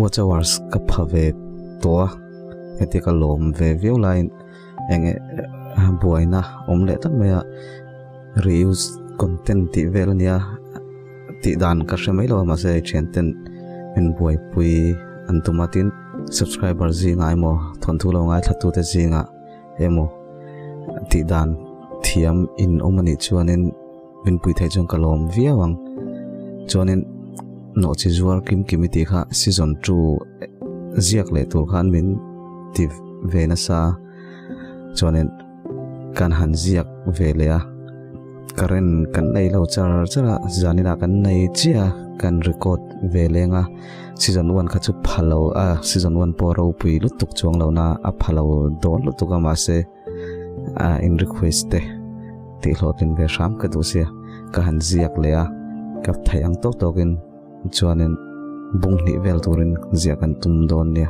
Watch hours ka pha ve tawh a, heti ka lawm ve viau laiin eng nge buaina awm leh tlat mai a, reuse content tih vel a nia tih dan ka hre mai lo a mahse thian ten min buaipui an tum a tin subscriber zingah emaw thawnthu lo ngaithla tute zingah emaw tih dan thiam in awm a nih chuanin min pui theih chuan ka lawm viau ang chuanin nawhchi zuar kim kimi tih kha season 2 ziak leh tur khan min ti ve nasa chuanin kan han ziak ve leh a current kan nei lo char char a zaninah kan nei chiah a kan record ve leng a season 1 kha chu pha lo a season 1 pawh ropui lutuk chuang lo na a pha lo dawn lutuk a mahse a in request te tih hlawhtlin ve hram ka duh sia ka han ziak leh a ka theih ang tawk tawkin chuanin bung hnih vel turin ziah kan tum dawn nia.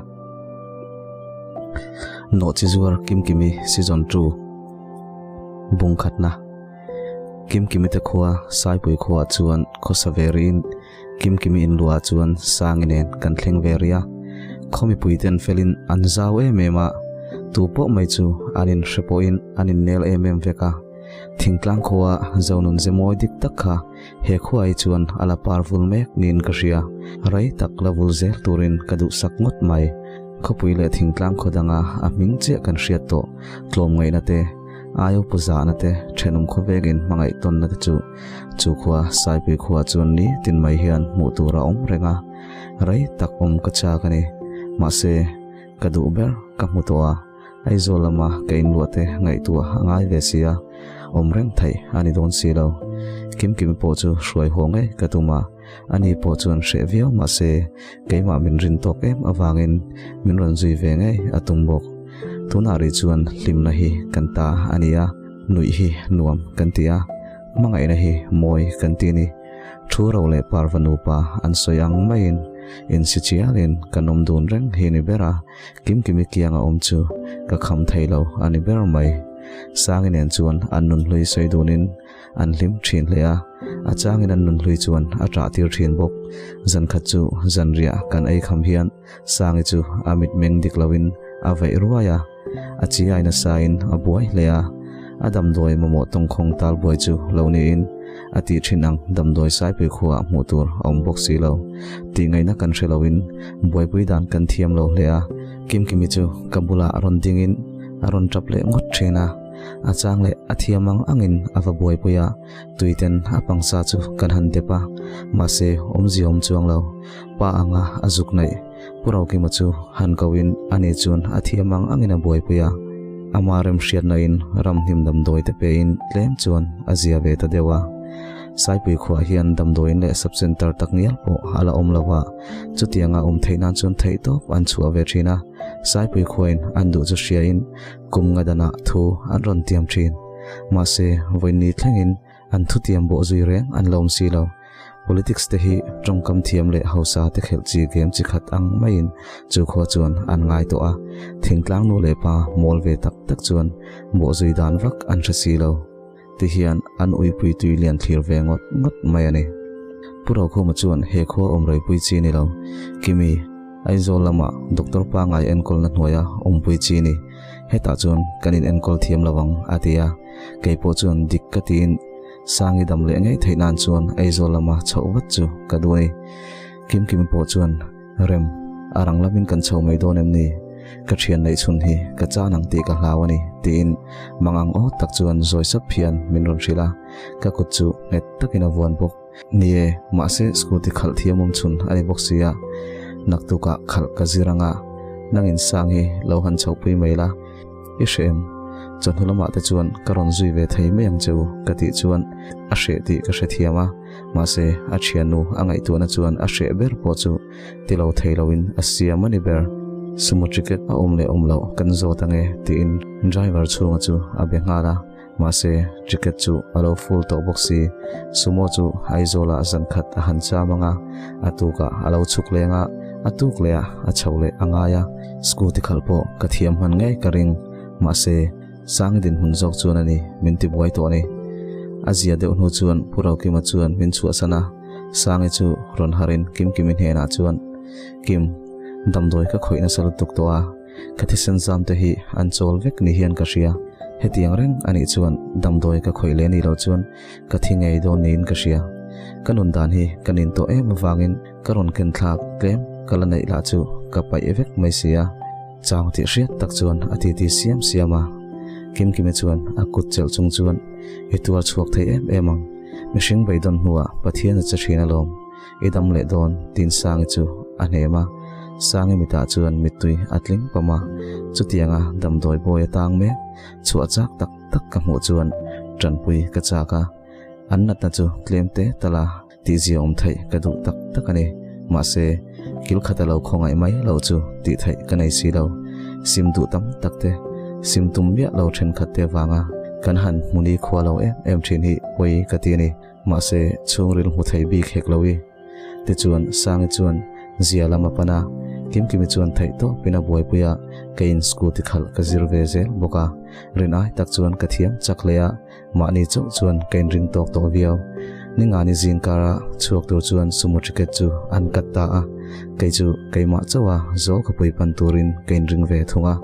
Nawhchi zuar Kimkimi Season 2 Bung khatna Kimkimi te khua Saipui khuaah chuan khawsa ve rihin Kimkimi inluah chuan Sangi nen kan thleng ve rih a, khaw mipui ten felin an zau em em a, tu pawh mai chu an inhre pawhin an innel em em vek a. Thingtlang khua Zonun ze mawi dik tak kha he khuaah hi chuan a la par vul mek niin ka hria, rei tak la vul zel turin ka duhsak ngawt mai. Khawpui leh thingtlang khaw danga a hming chiah kan hriat tawh tlawmngaihna te, Aio pu zahna te, thenawm khawvengin hmangaih tawnna te chu chu khua Saipui khua chuan ni tin mai hian hmuh tur a awm reng a, rei tak awm ka chak a ni. Mahse, ka duh ber ka hmu tawh a, Aizawl lama ka inluah te ngaihtuah a ngai ve si a, awm reng theih a ni dawn si lo. Kimkimi pawh chu hruai haw ngei ka tum a, ani pawh chuan hreh viau mahse keimah min rin tawk em avangin min rawn zui ve ngei a tum bawk. Tunah rih chuan hlimna hi kan ta a ni a, nuih hi nuam kan ti a, hmangaihna hi mawi kan ti a ni. Thu ro leh parva nupa an sawi ang maiin insi chialin kan awm dun reng hi ni ber a, Kimkimi kianga awm chu ka kham thei lo a ni ber mai. Sangi nen chuan an nunhlui sawi dunin An hlim thin hle a, a changin an nunhlui chuan a ṭah tir thin bawk. Zan khat chu zanriah kan ei kham hian Sangi chu a mitmeng dik loin a vaih ruai a, a chi ai nasain a buai hle a. A damdawi mamawh tawngkhawng tal buai chu lo niin a tih thin ang damdawi Saipui khuaah hmuh tur a awm bawk si lo. Tih ngaihna kan hre loin buaipui dan kan thiam lo hle a, Kimkimi chu ka bulah rawn dingin a rawn ṭap leh ngawt thin a. A chang leh a thiam ang angin a va buaipui a, tuiten a pangsa chu kan han dep a, mahse awmzia awm chuang lo. Pa anga a zuk naih Pu Rokima chu han koin ani chuan a thiam ang angin a buaipui a, ama remhriatna in ramhnim damdawi te pein tlem chuan a zia ve ta deuh a. Saipui khuah hian damdawiin leh sub centre tak ngial pawh a la awm lo a, chutianga awm theih nan chuan theihtawp an chhuah ve thin a, Saipui khuain an duh chu hriain Kum nga danah thu an rawn tiam thin. Mahse, vawiinni thlengin an thutiam bawh zui reng an la awm si lo. Politics te hi tawngkam thiam leh hausa te khelh chi game chi khat ang maiin chu khua chuan an ngai tawh a. Thingtlang nu leh pa mawl ve tak tak chuan bawh zui dan vak an hre si lo. Ti hian an uipui tui lian thlir ve ngawt ngawt mai a ni. Pu Rokhuma chuan he khua awm reipui chi ni lo, Kimi, Aizawl lama doctor pangngai enkawlna hnuaia awmpui chi ni, hetah chuan kan in enkawl thiam lo ang a ti a, kei pawh chuan dik ka tiin Sangi dam leh ngei theih nan chuan Aizawl lama chhoh vat chu ka duh a ni. Kimkimi pawh chuan Rem, a rang lamin kan chho mai dawn em ni? Ka thian neih chhun hi ka chan ang tih ka hlau a ni, tiin mangang aw tak chuan zawi sap hian min rawn hrilh a, ka kut chu nghet takin a vuan bawk. Ni e, mahse scooty khalh thiam awm chhun a ni bawk si a, naktukah khalh ka zir ang a, nangin sang hi lo han chhohpui mai la. I hreh em? Chawhnu lamah te chuan ka rawn zui ve thei mai ang che u ka tih chuan a hreh tih ka hrethiam a, mahse a thiannu a ngaihtuahna chuan a hreh ber pawh chu ti lo thei loin a siam a ni ber. Sumo ticket a awm leh awm loh kan zawt ange tiin driver chhunga chu a be nghal a, mahse ticket chu a lo full tawh bawk si. Sumo chu Aizawlah zan khat a han cham ang a, a tukah a lo chhuk leng a, a tuk leh ah a chho leh a ngai a, scooty khalh pawh ka thiam hman ngei ka ring, mahse Sangi dinhmun zawk chuan a ni min ti buai tawh a ni. A zia deuh hnu chuan Pu Rokima chuan min chhuahsan a, Sangi chu rawn harin Kimkimi hnenah chuan, Kim, Damdawi ka khawih nasa lutuk tawh a, ka thisen zam te hi an chawl vek ni hian ka hria. Hetiang reng a nih chuan damdawi ka khawih leh nih loh chuan ka thi ngei dawn niin ka hria. Ka nun dan hi ka nin tawh em avangin ka rawn ken thlak tlem ka la neih lah chu ka paih vek mai si a. Chau tih hriat tak chuan a titi siam siam a. Kimkimi chuan a kut chelh chung chuan i tuar chhuak thei em em ang. Mihring beidawn hnuah Pathian a che thin alawm. I dam leh dawn tiin Sangi chu a hnem a. Sangi mitah chuan mittui a tling pam a. Chutianga damdawi bawi a tang mek chhuah chak tak tak ka hmuh chuan tanpui ka chak a. An natna chu tlem te tal a. Tihzia awm theih ka duh tak tak a ni. Mahse, kil khat a lo khawngaih mai lo chu tih theih ka nei si lo. Sim duh tam tak te, sim tum miah lo thenkhat te avanga kan han hmuni khua lo em em thin hi pawi ka ti a ni. Mahse, chhungril hmu thei bik hek lo i. Tichuan, Sangi chuan zia lam a pan a, Kimkimi chuan theih tawpin a buaipui a, keiin scooty khalh ka zir ve zel bawk a. Rin ai tak chuan ka thiam chak hle a. Mahni chauh chuan ka inring tawk tawh viau. Ningani zing kara chhuak tur chuan sumo ticket chu an cut ta a, kei chu keimah chauha zawl ka pui pan turin ka inring ve thung a.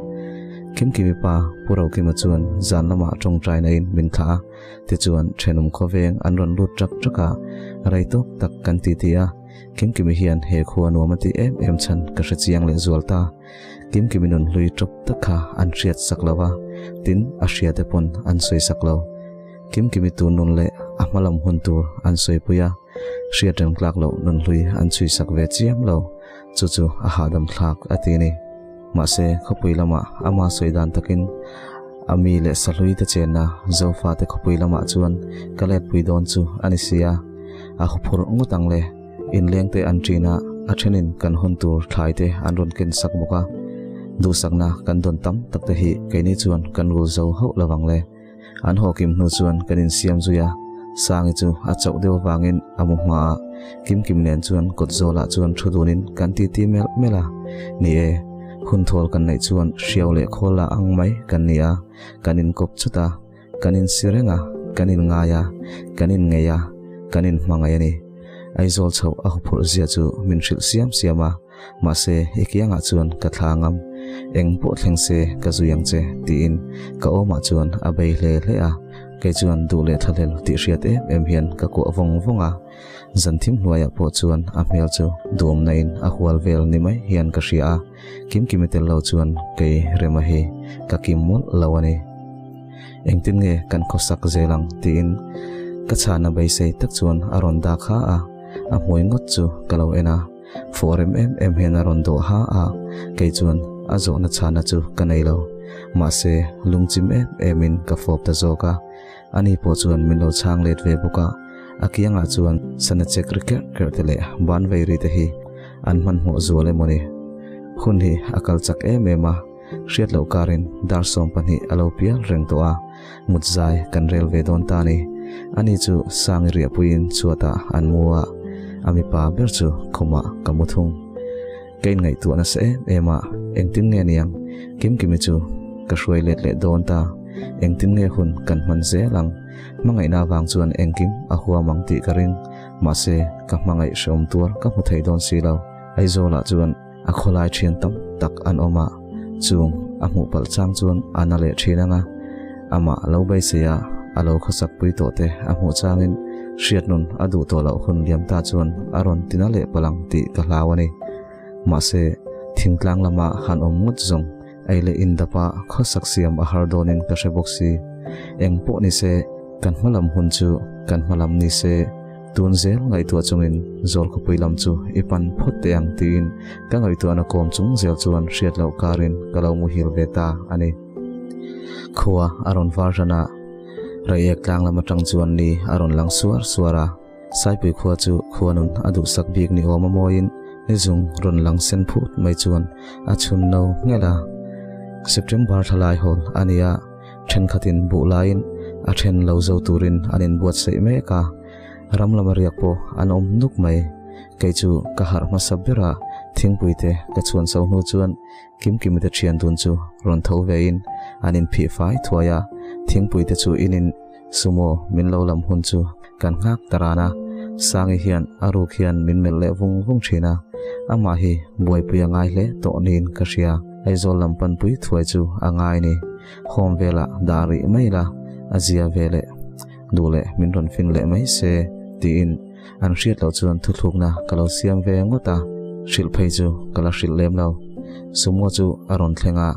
Kimkimi pa Pu Rokima chuan zan lamah tawngtaina in min thlah a, tichuan thenawm khawveng an rawn lut ṭak ṭak a, rei tawk tak kan titi a, Kimkimi hian he khua nuam a tih em em chhan ka hre chiang lehzual ta. Kimkimi nun hlui tawp tak kha an hriat sak lo a, tin a hria te pawn an sawi sak lo. Kimkimi tur nun leh a hma lam hun tur an sawipui a, hriat reng tlak loh nun hlui an chhui sak ve chiam lo, chu chu a hahdam thlak a ti a ni. Mahse, khawpui lamah ama sawi dan takin a mi leh sahlui te chenna Zofate khawpui lamah chuan ka letpui dawn chu a ni si a, a huphurh ngawt ang le. Inlengte an ṭin a, a ṭhenin kan hawn tur thlai te an rawn ken sak bawk a. Duhsakna kan dawn tam tak te hi keini chuan kan rul zo hauh lo vang le. An haw kim hnu chuan kan insiam zui a, Sangi chu a chauh deuh avangin a mu hma a, Kimkim nen chuan kawt zawlah chuan thu dunin kan titi melh melh a. Ni e, hun thawl kan neih chuan hriau leh khawl la ang mai kan ni a, kan inkawp chut a. Kan insi reng a, kan inngai a, kan inngei a, kan inhmangaih a ni. Aizawl chhoh a huphurh zia chu min hrilh siam siam a, mahse i kiangah chuan ka thla ngam. Eng pawh thleng se ka zui ang che, tiin ka awmah chuan a bei hle hle a, kei chuan duh leh thlahlel tih hriat em em hian ka kuah vawng vawng a. Zan thim hnuaiah pawh chuan a hmel chu duhawmna in a hual vel ni mai hian ka hria a, Kimkimi tel lo chuan kei Rema hi ka kim mawlh lo a ni. Engtin nge kan khawsak zel ang tiin ka chhana beisei tak chuan a rawn dak ha a, a hmui ngawt chu ka lo en a, fawh rem em em hian a rawn dawh ha a, kei chuan a zawhna chhana chu ka nei lo. Mahse lungchim em emin ka fawp ta zawk a. Ani pawh chuan min lo chhang let ve bawk a, a kiangah chuan sana chek ri kerh kerh te leh ban vei ri te hi an hmanhmawh zual emaw ni. Hun hi a kal chak em em a, hriat loh karin dar 20 a lo pial reng tawh a, mut zai kan rel ve dawn ta ni. Ani chu Sangi riahpuiin chhuatah an mu a, a mipa ber chu khumah ka mu thung. Ka inngaihtuah nasa em em a, engtin nge niang? Kimkimi chu ka hruai let leh dawn ta, engtin nge hun kan hman zel ang? Hmangaihna avang chuan engkim a huam ang tih ka ring, mahse ka hmangaih hreawm tuar ka hmu thei dawn si lo. Aizawlah chuan a khawlai thian tam tak an awm a, chung a hmuh palh chang chuan a na leh thin ang a, amah lo beisei a, a lo khawsak pui tawh te a hmuh changin hriat nun a duh tawh loh hun liam ta chuan a rawn ti na leh palh ang tih ka hlau a ni. Mahse, thingtlang lama han awm ngawt zawng ei leh indapa khawsak siam a har dawnin ka hre bawk si. Eng pawh ni se, kan hma lam hun chu kan hma lam ni se, tun zel ngaihtuah chungin zawl khawpui lam chu i pan phawt teh ang tiin ka ngaihtuahna kawm chung zel chuan hriat loh karin ka lo muhil ve ta a ni. Khua a rawn var hran a, Reiek tlang lam atang chuan ni a rawn lang suar suar a. Saipui khua chu khua nun a duhsak bik ni awm a mawiin ni zung rawn lang sen phut mai chuan a chhun no nghelh a. September thlalai hawl a ni a, thenkhatin buh laiin a then lo zo turin an inbuatsaih mek a, ram lama riak pawh an awm nuk mai. Kei chu ka harh hmasa ber a, thingpui te ka chhuan so hnu chuan Kimkimi te thian dun chu rawn tho vein an inphih fai thuai a, thingpui te chu inin Sumo min lo lam hun chu kan nghak ta ran a. Sangi hian a ruk hian min melh leh vung vung thin a, amah hi buaipui a ngai hle tawh niin ka hria. Aizawl lam panpui thuai chu a ngai ni. Home velah dah rih mai la, a zia ve leh duh leh min rawn fin leh mai se tiin an hriat loh chuan thuthlukna ka lo siam ve ngawt a, hrilh phei chu ka la hrilh lem lo. Sumo chu a rawn thleng a,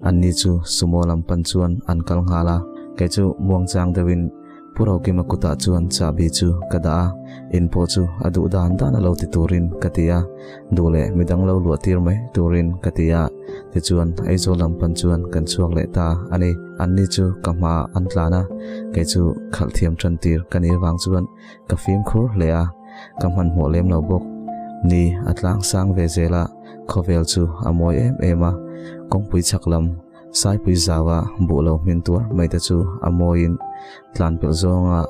anni chu sumo lam pan chuan an kal nghal a, kei chu muangchang deuhin Pu Rokima kutah chuan chahbi chu ka dah a, in pawh chu a duh dan dan a lo ti turin ka ti a, duh leh midang lo luah tir mai turin ka ti a, tichuan Aizawl lam pan chuan kan chhuak leh ta a ni. Anni chu ka hmaah an tlan a, kei chu khalh thiam tan tir ka nih avang chuan ka fimkhur hle a, ka hmanhmawh lem lo bawk. Ni a tlang sang ve zel a, khawvel chu a mawi em em a, kawngpui chhak lam Saipui zaua buh lo hmin tuar mai te chu a mawiin tlan pelh zawnga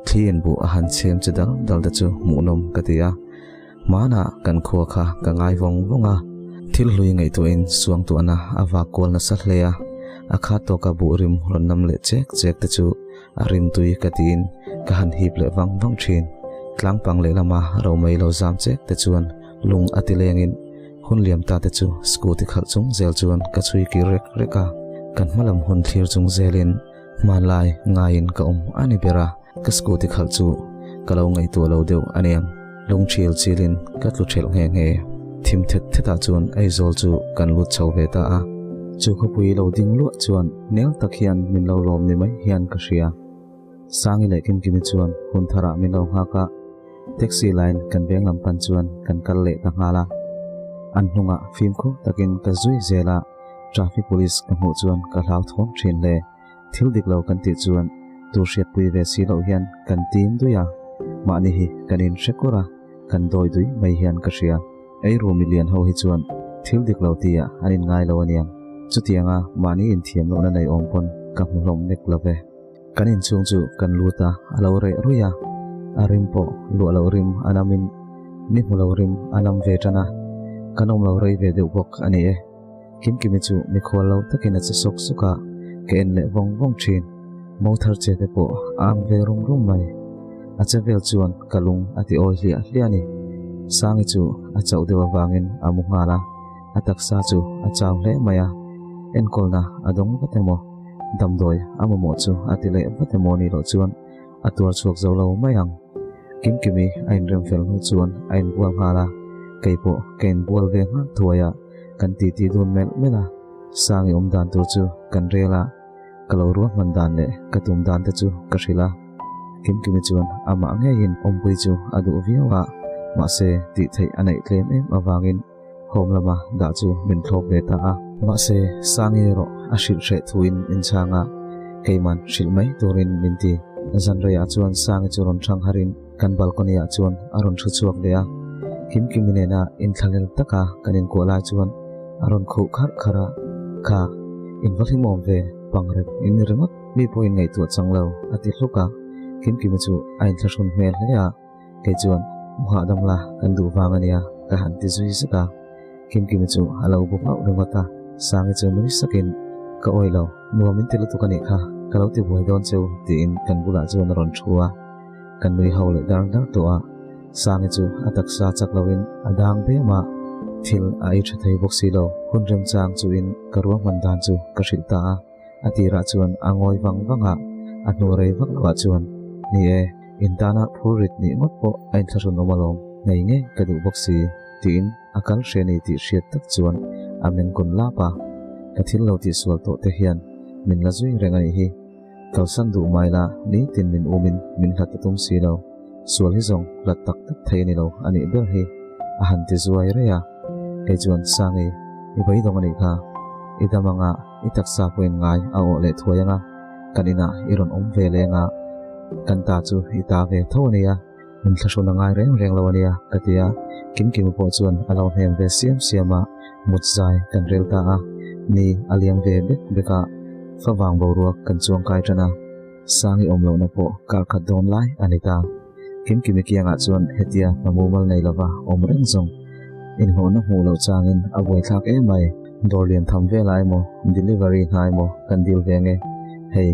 thli in buh a han chhem che dal dal te chu hmuhnawm ka ti a. Hmanah kan khua kha ka ngai vawng vawng a, thil hlui ngaihtuahin suangtuahna a vak kual nasa hle a, a khat tawka buh rim rawn nam leh chek chek te chu a rim tui ka tiin ka han hip leh vang vang thin. Tlangpang lehlama romei lo zam chek te chuan lung a ti lengin Hun liam ta te chu scooty khalh chung zel chuan ka chhui kir rek rek a, kan hma lam hun thlir chung zelin hmanlai ngaiin ka awm a ni ber a, ka scooty khalh chu ka lo ngaihtuah lo deuh a niang, lung thil chilin ka tlu thelh nghe nghe. Thim thet thetah chuan Aizawl chu kan lut chho ve ta a, chu khawpui lo ding luah chuan nel tak hian min lo lawm ni mai hian ka hria. Sangi leh Kimkimi chuan hun tharah min lo nghak a, taxi line kan veng lam pan chuan kan kal leh ta nghal a. An hnungah fimkhur takin ka zui zel a, traffic police ka hmuh chuan ka hlauthawm thin hle. Thil dik lo kan tih chuan tur hriatpui ve si loh hian kan tim dui a, mahni hi kan inhre kur a, kan dawi dui mai hian ka hria. Eiru milian ho hi chuan thil dik lo tihah an inngai lo aniang. Chutianga mahni inthiam lohna nei awm pawn ka hmu hlawm nek lo ve. Kan inchhung chu kan lut a, a lo reh ruih a, a rim pawh luah loh rim a namin ni hmu lo rim a nam ve tan a, kan awm lo rei ve deuh bawk a ni e. Kimkimi chu mikhual lo takin a che sawk sawk a, ka en leh vawng vawng thin. Mo thar che te pawh a ang ve rum rum mai. A che vel chuan ka lung a ti awi hliah hliah a ni. Sangi chu a chauh deuh avangin a mu nghal a, a taksa chu a chau hle mai a, enkawlna a dawng vat emaw? Damdawi a mamawh chu a ti leh vat emaw nih loh chuan a tuar chhuak zo lo mai ang. Kimkimi a inrem fel hnu chuan a inbual nghal a, kei pawh ka inbual ve nghal thuai a, kan titi dun melh melh a, Sangi awm dan tur chu kan rel a, ka lo ruahman dan leh ka tum dan te chu ka hrilh a. Kimkimi chuan amah ngeiin awmpui chu a duh viau a, mahse tih theih a neih tlem em avangin Home lama dah chu min thlawp ve ta a. Mahse, Sangi erawh a hrilh hreh thuin min chhang a, keiman hrilh mai turin min ti. Zanreiah chuan Sangi chu rawn thang harin kan balcony-ah chuan a rawn thu chhuak ve a. Kimkimi nena inthlahlel taka kan inkuah lai chuan a rawn khuh kharh kharh a, Kha, in va hlimawm ve, pangrep in ni ringawt, mi pawhin ngaihtuah chang lo, a ti hluk a. Kimkimi chu a inthlahrun hmel hle a. Kei chuan, Mu hahdam la, kan duh vang a nia, ka han ti zui zet a. Kimkimi chu a lo bu nghauh ringawt a, Sangi chu nui sakin, Ka awih lo, nuam in ti lutuk a nih kha, ka lo ti buai dawn cheu, tiin kan bulah chuan a rawn thu a. Kan nui ho leh dar dar tawh a, Sangi chu a taksa chak loin a dang bem a, thil a ei tha thei bawk si lo. Hun remchang chuin ka ruahman dan chu ka hrilh ta a. A tirah chuan a ngawi vang vang a, a hnu rei vak loah chuan, Ni e, in tana phur rit nih ngawt pawh a inthlahrun awm alawm, nei ngei ka duh bawk si, tiin a kal hre ni tih hriat tak chuan a meng kun lap a. Ka thil lo tihsual tawh te hian min la zui reng a nih hi. Kalsan duh mai la, nitin min umin min hlat a tum si lo. Sual hi zawng hlat tak tak thei a ni lo a nih ber hi, a han ti zuai rei a. Kei chuan, Sangi, i beidawng a nih kha. I dam anga i taksa pawhin ngai a awh leh thuai anga, kan inah i rawn awm ve leng a, kan ta chu i ta ve tho a nia, min thlahrun a ngai reng reng lo a nia, ka ti a. Kimkima pawh chuan a lo hnem ve siam siam a, mut zai kan rel ta a. Ni a liam ve bek bek a, favang boruak kan chuangkai tan a. Sangi awm lohna pawh kar khat dawn lai a ni ta. Kimkimi kiangah chuan hetia hna mumal nei lova awm reng zawng inhlawhna hmuh loh changin a buaithlak em mai. Dawr lian tham velah emaw delivery hna emaw kan deal ve nge. Hei,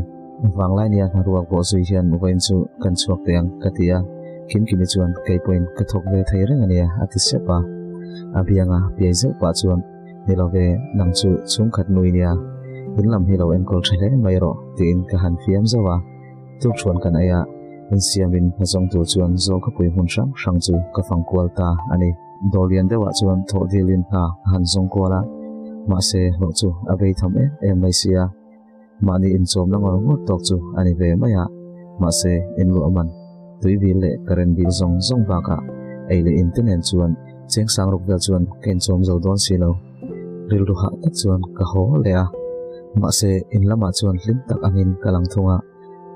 vanglai nia hnaruak bawh zui hian vawiin chu kan chhuak teh ang ka ti a. Kimkimi chuan kei pawhin ka thawk ve thei reng a nia a ti sep a. A bianga piai zeuh pah chuan Ni lo ve, nang chu chhungkhat nui nia, in lam hi lo enkawl tha hle mai rawh tiin ka han fiam zauh a. Tukṭhuan kan ei a, insiamin hnazawng tur chuan Zawlkhawpui hmun hrang hrang chu ka fang kual ta a ni. Dawr lian deuhah chuan thawh dilin hna ka han zawng kual a, mahse hlawh chu a bei tham em em mai sia. Mahni inchawmna ngawr ngawr tawk chu a ni ve mai a, mahse inluah man, tui bil leh current bill zawng zawng bakah ei leh in te nen chuan cheng sang ruk vel chuan ka inchawm zo dawn si lo. Rilru hah tak chuan ka haw leh a, mahse in lamah chuan hlim tak angin ka lang thung a,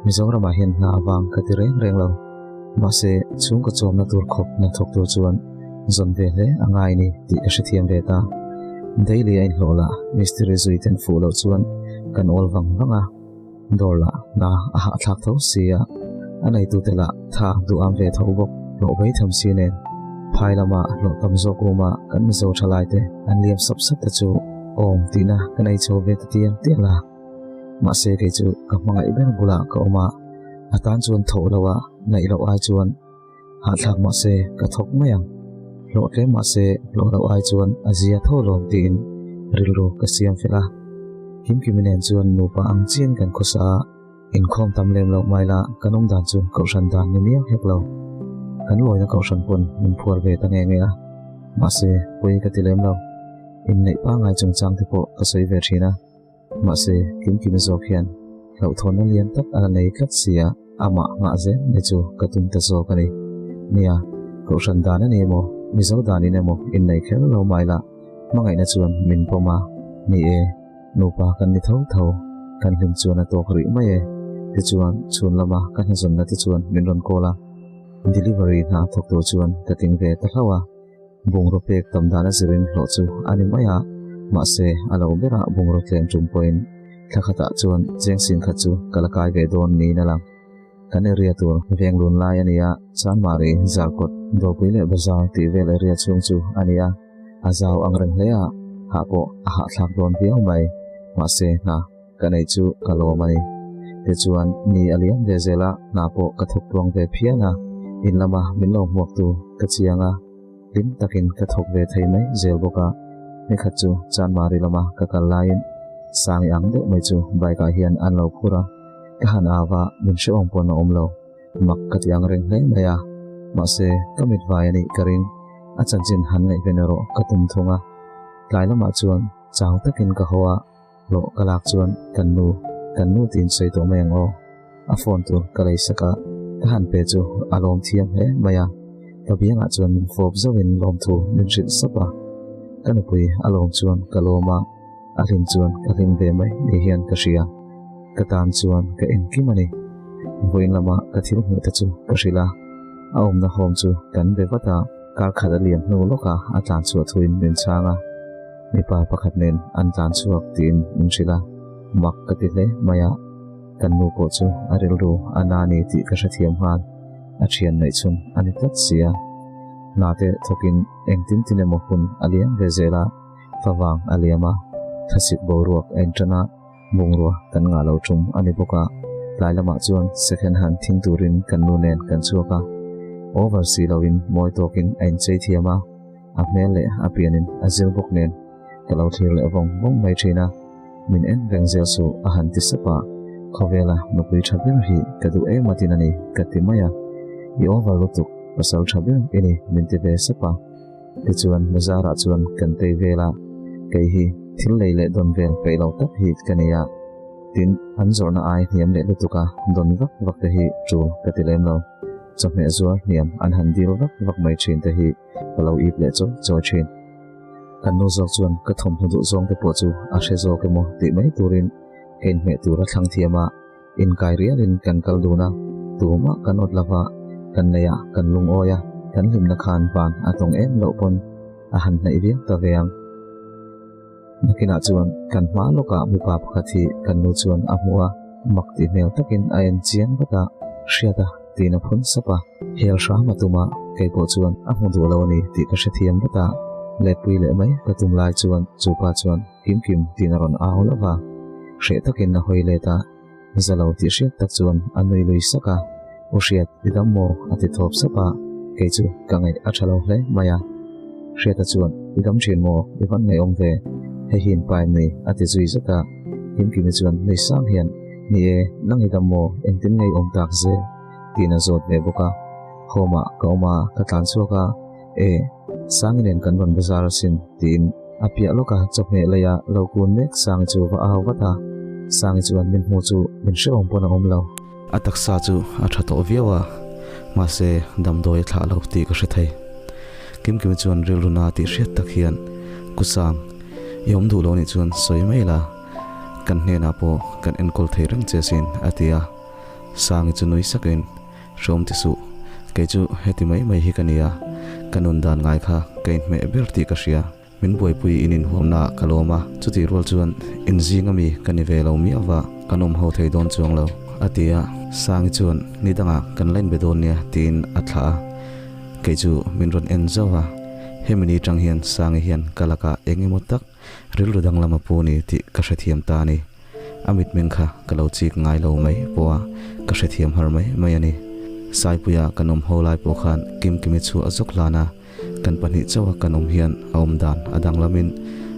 Mizoramah hian hna avang ka ti reng reng lo. Mahse chhungkaw chawmna tur khawp hna thawk tur chuan zawn ve hle a ngai ni tih ka hrethiam ve ta. Daily a inhlawh lah mistiri zui ten fuh loh chuan kan awl vang vang a, dawr lah hna a hahthlak tho si a, a neitute lah tha duham ve tho bawk. Hlawh vei tham si nen phai lama hlawh tam zawk uma kan Mizo thalaite an liam sap sap te chu awm tihna ka nei chho ve ta tial tial a. Mahse kei chu ka hmangaih ber bulah ka awm a, a tan chuan thawh loh a ngaih loh ai chuan hahthlak mahse ka thawk mai ang. Hlawh tlem mahse hlawh loh ai chuan a zia tho lawm tiin rilru ka siam fel a. Kimkimi nen chuan nupa ang chian kan khawsa a, inkhawm tam lem loh mai la kan awm dan chu kohhran dan ni miau hek lo. Kan lawina kohhran pawn min phuar ve ta nge nge a, mahse pawi ka ti lem lo. Inneih pangngai chungchang te pawh ka sawi ve thin a. Mahse, Kimkimi zawk hian hlauhthawnna lian tak a la nei tlat si a, amah nghah zel mai chu ka tum ta zawk a ni. Nia, Kohhran dan a ni emaw, Mizo danin emaw innei kher lo mai lah, hmangaihna chuan min pawm a, ni e, nupa kan ni tho tho, kan hlim chuan a tawk rih mai e. Tichuan, chhun lama ka hnazawnna te chuan min rawn call a, delivery hna thawk tur chuan ka tling ve ta hlauh a. Bungraw pek tam dan a zirin hlawh chu a ni mai a, mahse a lo berah bungraw tlem tum pawhin thla khatah chuan cheng sin khat chu ka la kai ve dawn niin a lang. Kan area tur veng lun lai a ni a, Chanmari, Zarkawt, Dawrpui leh Bazar tih vel area chhung chu a ni a, a zau ang reng hle a, hah pawh a hahthlak dawn viau mai, mahse hna ka nei chu ka lawm a ni. Tichuan ni a liam ve zel a, hna pawh ka thawk tluang ve phian a, in lama min lo hmuaktu ka chiang a, hlim takin ka thawk ve thei mai zel bawk a. Nikhat chu Chanmari lama ka kal laiin Sangi ang deuh mai chu bike ah hian an lo phur a, ka han au a, min hrehawm pawn a awm lo. Mak ka ti ang reng hle mai a, mahse ka mit vai a nih ka ring. A chanchin han ngaihven erawh ka tum thung a. Tlai lamah chuan chau takin ka haw a. Hlawh ka lak chuan kan nu, kan nu tiin sawi tawh mai ang aw. A phone tur ka lei sak a, ka han pe chu a lawm thiam hle mai a. Ka biangah chuan min fawp zauhin lawmthu min hrilh sap a. Ka nupui a lawm chuan ka lawm a, a hlim chuan ka hlim ve mai ni hian ka hria. Ka tan chuan ka engkim a ni. Vawiin lama ka thil hmuh te chu ka hrilh a, a awmna home chu kan be vat a. Kar khat a liam hnu lawkah a tlan chhuah thuin min chhang a. Mipa pakhat nen an tlan chhuak tiin min hrilh a, mak ka ti hle mai a, kan nu pawh chu a rilru a na ni tih ka hrethiam nghal, a thian neih chhun a ni tlat si a. Hna te thawkin engtin tin emaw hun a liam ve zel a, favang a liam a, thlasik boruak a intan a, Bungrua kan ngah lo tum a ni bawk a, tlai lamah chuan second hand thing turin kan nu nen kan chhuak a. Over si loin mawi tawkin a inchei thiam a, a hmel leh a pianin a zir bawk nen ka lo thlir leh vawng vawng mai thin a. Min en reng zel suh a han ti sap a, khawvela nupui tha ber hi ka duh em atin a ni ka ti mai a. I over lutuk, pasal tha ber i ni min ti ve sap a. Tichuan bazarah chuan kan tei vel a, kei hi thil lei leh dawn vel peih lo tak hi ka nei a, tin an zawrhna ai hniam leh lutuk a dawn vak vak te hi tul ka ti lem lo. Chawhmeh zuar hniam an han dil vak vak mai thin te hi ka lo ip leh chawi chawi thin. Kan nu zawk chuan ka thawmhnaw duh zawng te pawh chu a hre zawk emaw tih mai turin ka inhmeh tur a thlang thiam a, Inkai rialin kan kal dun a, tumah kan awt lova, kan nei a, kan lungawi a, kan hlimna khan van a tawng em loh pawn a han hnaih viau ta ve ang. Nakinah chuan kan hma lawkah mipa pakhat hi kan nu chuan a hmu a, mak tih hmel takin a en chiang vat a, Hriat a, tiin a phun sap a, hel hram a tum a, kei pawh chuan a hmu duh lo a ni tih ka hrethiam vat a, letpui leh mai ka tum lai chuan chupa chuan Kimkim tiin a rawn au lo va, hreh takin a hawi let a, za lo tih hriat tak chuan a nui lui sak a. U Hriat, i dam maw? a ti thawp sap a, kei chu ka ngaih a tha lo hle mai a. Hriata chuan, I dam thin maw? I van ngaihawm ve. Hei hi in pa em ni? a ti zui zat a. Kimkimi chuan nui sang hian, Ni e, nang i dam maw? Engtin nge i awm tak zel? tiin a zawt ve bawk a. Home ah ka awm a, ka tlan chhuak a, E, Sangi nen kan rawn bazar asin, tiin a piah lawka chawhmeh leia lo kun mek Sangi chu va au vat a. Sangi chuan min hmu chu min hrehawm pawn a awm lo. A taksa chu a tha tawh viau a, mahse damdawi a thlah lo tih ka hre thei. Kimkimi chuan rilru na tih hriat tak hian, Kusang, i awm duh lo nih chuan sawi mai la, kan hnenah pawh kan enkawl thei reng che asin, a ti a. Sangi chu nui sakin, Hreawm ti suh, kei chu heti mai mai hi ka nia, ka nun dan ngai kha ka inhmeh ber tih ka hria. Min buaipui in inhuamna ah ka lawm a, chutih rual chuan inzing ami ka ni ve lo miah va, kan awm ho thei dawn chuang lo, a ti a. Sangi chuan ni dangah kan la inbe dawn nia tiin a thlah a, kei chu min rawn en zauh a, hemi ni tang hian Sangi hian ka lakah eng emaw tak rilru danglam a pu ni tih ka hrethiam ta a ni. A mitmeng kha ka lo chik ngai lo mai pawh a, ka hrethiam har mai mai a ni. Saipuia kan awm ho lai pawh khan Kimkimi chu a zawk hlan a, Kan pahnih chauha kan awm hian a awm dan a danglamin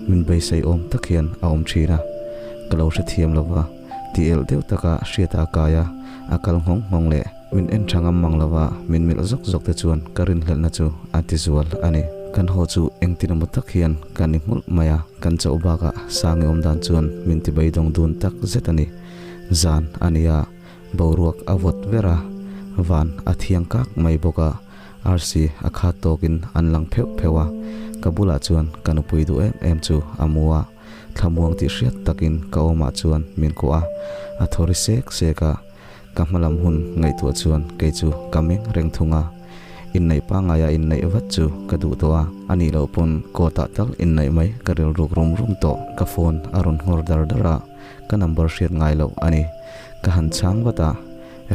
min beisei awm tak hian a awm thin a, ka lo hrethiam lo va, ti elh deuh taka hriata a kai a, a kal nghawng nghawng leh min en tha ngam mang lova min melh zawk zawk te chuan ka rinhlelhna chu a ti zual a ni. Kan haw chu engtin emaw tak hian kan i hmulh mai a, kan chauh bakah Sangi awm dan chuan min ti beidawng dun tak zet a ni. Zan a ni a, boruak a vawt ver a, van a thiang kak mai bawk a, Arsi a khat tawkin an lang pheuh pheuh a, ka bulah chuan ka nupui duh em em chu a mu a, thlamuang tih hriat takin ka awmah chuan min kuah a, a thaw ri sek sek a, ka hmalam hun ngaihtuah chuan kei chu ka meng reng thung a, inneih pangaia inneih vat chu ka duh tawh a, a nih loh pawn court ah tal inneih mai ka rilruk rum rum tawh, ka phone a rawn nghawr dar dar a, ka number hriat ngai loh a ni, ka han chhang vat a.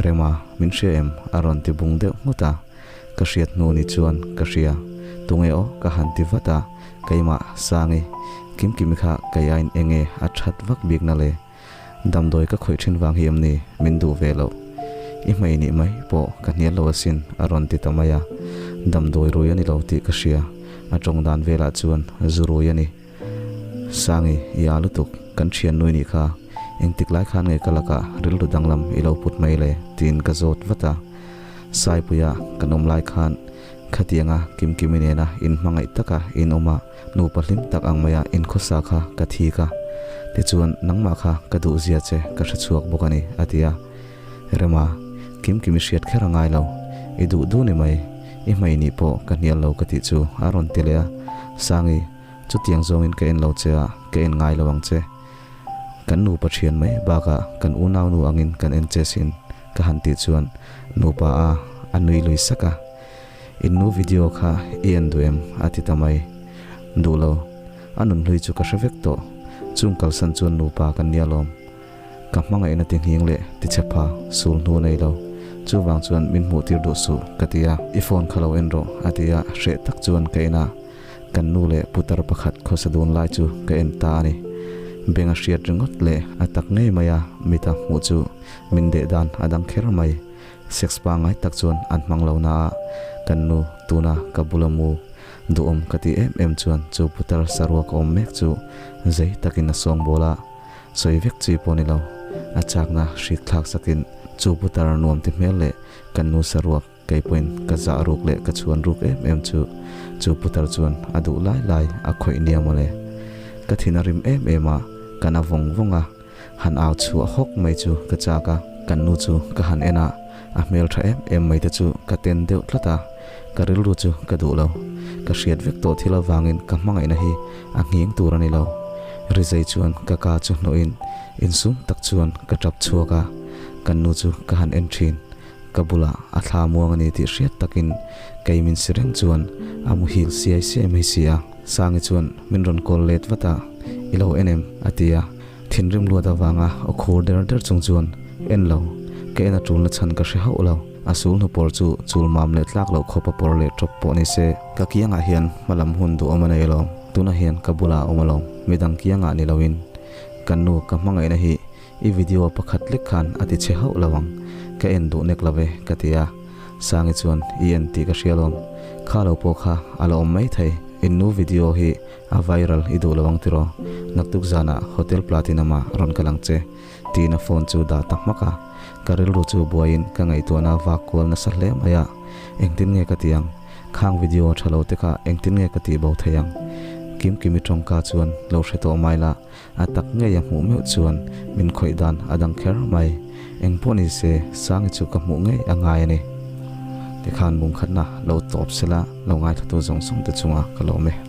Rema, min hria em? a rawn ti bung deuh nghut a. Ka hriat hnu ni chuan ka hria. Tunge aw? ka han ti vat a. Keimah, Sangi, Kimkimi kha kei aiin enge a that vak bik na le? Damdawi ka khawih thin vang hi em ni min duh ve loh? I hmei nih mai pawh ka hnial lo asin, a rawn ti ta mai a. Damdawi rui a ni lo tih ka hria. A tawng dan velah chuan zu rui a ni. Sangi, i a lutuk, kan thian nui nih kha, engtik lai khan nge ka lakah rilru danglam i lo put mai le? tiin ka zawt vat a. Saipuia kan awm lai khan khatianga Kimkimi nena inhmangaih taka in awm a, nupa hlim tak ang maia inkhawsa kha ka thik a, tichuan nangmah kha ka duhzia che ka hrechhuak bawk a ni, a ti a. Rema, Kimkimi hriat kher a ngai lo, i duh duh ni mai, i hmei nih pawh ka hnial lo ka tih chu a rawn ti leh a. Sangi, Chutiang zawngin ka en lo che a, ka en ngai lo ang che. Kan nupa thian mai bakah kan unau nu angin kan en che sin, ka han tih chuan nupa a a nui lui sak a. In nu video kha i en duh em? a ti ta mai. Duh lo, a nun hlui chu ka hre vek tawh. Chung kalsan chuan nupa kan nia lawm. Ka hmangaihna ti nghing leh ti chhe pha sul hnu nei lo. Chuvang chuan min hmuh tir duh suh, ka ti a. I phone kha lo en rawh, a ti a, hreh tak chuan ka en a. Kan nu leh putar pakhat khawsa dun lai chu ka en ta a ni. Beng a hriat ringawt leh a tak ngei mai a mita hmuh chu min deh dan a dang kher mai. Sex pangngai tak chuan an hmang lo na a, kan nu tuna ka bula mu duhawm ka tih em em chuan chu putar saruak awm mek chu zei takin a sawngbawl a, sawi vek chi pawh ni lo. A chakna hrik thlak sakin chu putar nuam ti hmel leh kan nu saruak Kei pawhin ka zah ruk leh ka chhuan ruk em em chu chu putar chuan a duh lai lai a khawih nia mawle. Ka thin a rim em em a, ka na vawng vawng a, han au chhuah hawk mai chu ka chak a, kan nu chu ka han en a, a hmel tha em em mai te chu ka ten deuh tlat a, ka rilru chu ka duh lo. Ka hriat vek tawh thil avangin ka hmangaihna hi a nghing tur a ni lo. Rizei chuan ka ka chu hnawhin insum tak chuan ka tap chhuak a, kan nu chu ka han en thin. Ka bulah a thla muang a ni tih hriat takin kei min si reng chuan a muhil siai siai mai si a. Sangi chuan min rawn call let vat a, I lo en em? a ti a. Thinrim luat avanga aw khur der der chung chuan, En lo, ka en a tulna chhan ka hre hauh lo. A sul hnu pawr chu chul mam leh tlak loh khawp a pawr leh tawp pawh ni se. Ka kiangah hian hmalam hun duhawm a nei alawm. Tunah hian ka bulah a awm alawm. Midang kiangah ni loin. Kan nu ka hmangaihna hi I video pakhat lek khan a ti chhe hauh lo ang. Ka en duh nek lo ve, ka ti a. Sangi chuan, I en tih ka hria alawm. Kha lo pawh kha a la awm maithei. In nu video hi a viral i duh lo ang tiraw? Naktuk zanah Hotel Platinum ah rawn kal ang che, tiin a phone chu dah ta hmak a. Ka rilru chu buaiin ka ngaihtuahna a vak kual nasa hle mai a. Engtin nge ka ti ang? Khang video tha lo te kha engtin nge ka tih bo thei ang? Kimkimi tawngka chuan lo hre tawh mai la. A tak ngei a hmuh meuh chuan min khawih dan a dang kher mai. Eng pawh ni se, Sangi chu ka hmuh ngei a ngai a ni. Tikhan bungkhatna lo tawp sela, lo ngaithlatu zawng zawng te chunga ka lawm e.